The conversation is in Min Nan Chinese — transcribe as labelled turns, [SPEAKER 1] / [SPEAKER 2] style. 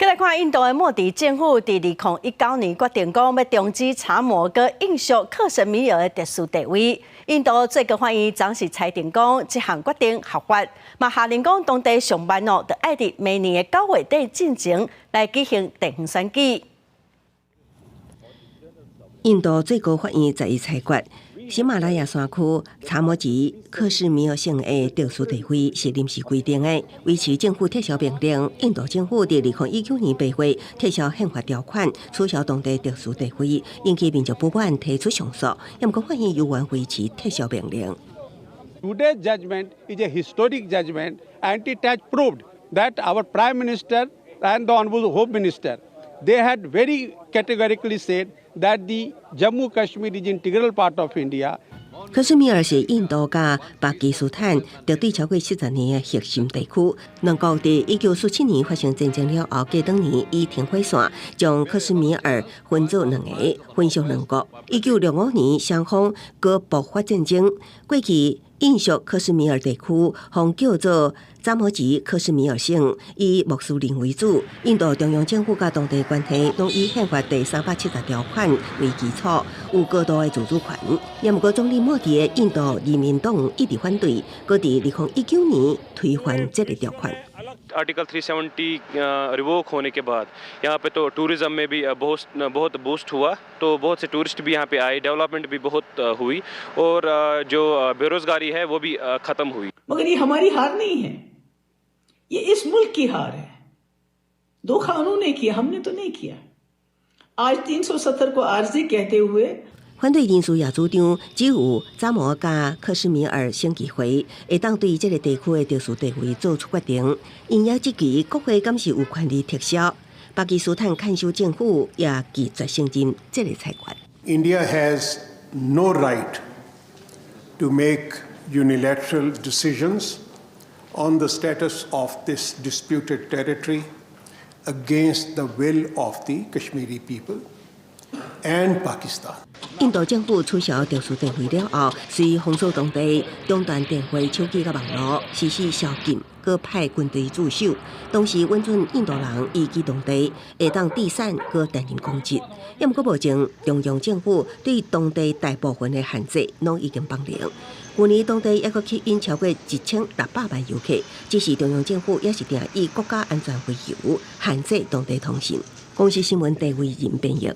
[SPEAKER 1] 閣來看印度的莫迪政府，佇2019年決定講欲終止查謨佮英屬克什米爾的特殊地位。印度最高法院昨時裁定講，這項決定合法，嘛下令講當地上慢哦，著愛佇明年的9月底進前來舉行地方選舉。
[SPEAKER 2] 印度最高法院十一裁決，喜馬拉雅山區查謨及克什米爾省的特殊地位是臨時規定的，維持政府撤銷命令。印度政府佇2019年8月撤銷憲法條款，取消當地特殊地位，引起民眾不滿，提出上訴。毋過法院猶原維持撤銷命令。
[SPEAKER 3] Today's judgment is a historic judgment, and it has proved that our Prime Minister and the Honorable Home Minister, they had very categorically said that the Jammu Kashmir is integral part of India.
[SPEAKER 2] 克什米爾是印度佮巴基斯坦敵對超過70年的核心地區。兩國佇1947年發生戰爭了後，隔兩年以停火線將克什米爾分做兩個，分屬兩國。1965年雙方閣爆發戰爭，過去英屬克什米爾地區，予叫做查謨及克什米爾省，以穆斯林為主。印度中央政府佮當地關係，攏以憲法第370條款為基礎，有高度的自主權。也毋過總理莫迪的印度人民黨一直反對，閣佇2019年推翻這个條款。
[SPEAKER 4] Article 370 revoke होने के बाद यहाँ पे तो tourism में भी बहुत बहुत boost हुआ, तो बहुत से tourist भी यहाँ पे आए, development भी बहुत हुई और जो बेरोज़गारी है, वो भी ख़त्म हुई।
[SPEAKER 5] मगर ये हमारी हार नहीं है, ये इस मुल्क की हार है। धोखा उन्होंने किया, हमने तो नहीं किया। आज 370 को आर्जी कहते हुए
[SPEAKER 2] 反對人士也主張，只有查謨佮克什米爾省議會會當對這个地區的特殊地位做出決定。因也質疑國會敢是有權利撤銷。巴基斯坦看守政府也拒絕承認這个裁決。
[SPEAKER 6] India has no right to make unilateral decisions on the status of this disputed territory against the will of the Kashmiri people and Pakistan.
[SPEAKER 2] 印度政府取消特殊地位了後，隨封鎖當地，中斷電話、手機佮網路，實施宵禁，閣派軍隊駐守。同時允准印度人移居當地，會當置產閣擔任公職。也毋過目前中央政府對當地大部分的限制攏已經放寬。去年當地猶閣吸引超過1600萬遊客，只是中央政府也是定以國家安全為由限制當地通訊。公視新聞鄭惟仁編譯。